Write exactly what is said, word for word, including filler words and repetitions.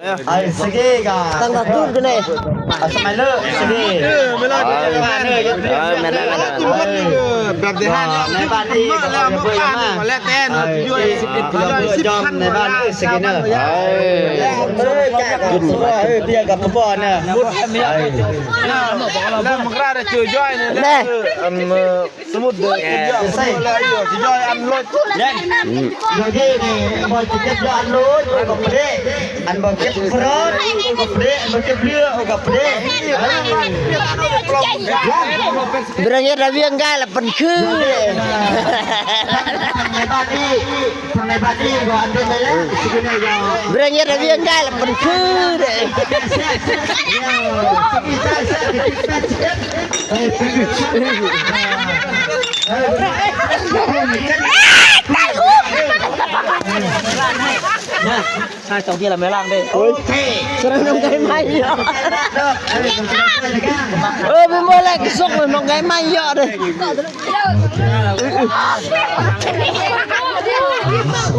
เออ สิเกกะ ตั้งแต่ตูดกันเลย เอาสมัยเลิกสิเก เออ ไม่รอด เออ เออ แม่นแล้ว แม่นแล้ว แบบเดียวกัน ในบ้านนี่ก็เอาเพื่อนมา แล้วแต่เนาะ เออ ช่วย เออ สิบเอ็ด ช่วย สิบพัน ในบ้าน เออ สิเกเนอะ เออ เออ แกะกับตัว เออ เบียร์กับตัวเนอะ หมดแล้ว ไม่เอาไป เออ แล้วมันก็ได้เจอย่อยเนี่ย แน่ เออ อัน เออ สมุดเด้อ เออ เดี๋ยวสิย่อยอันโลด เนี่ย อืม เดี๋ยวนี้นี่ บ่จะเก็บยอดโลด บ่ก็บ่ได้ อันบ่เก็บโลด บ่ก็บ่ได้ อันบ่เก็บเรือ บ่ก็บ่ได้ เออ เรื่องเฮ็ดระเบียงกายละเป็นคือ ทางในบ้านนี่ ทางในบ้านนี่ก็อันเดิมเลยนะ เรื่องเฮ็ดระเบียงกายละเป็นคือเด้ ใช่สองที่ละแม่ล่างเด้ โอเค สำหรับน้องไก่ไม้เยอะ เออ เป็นบ่แหละ กระซกเลยน้องไก่ไม้เยอะเลย โอ้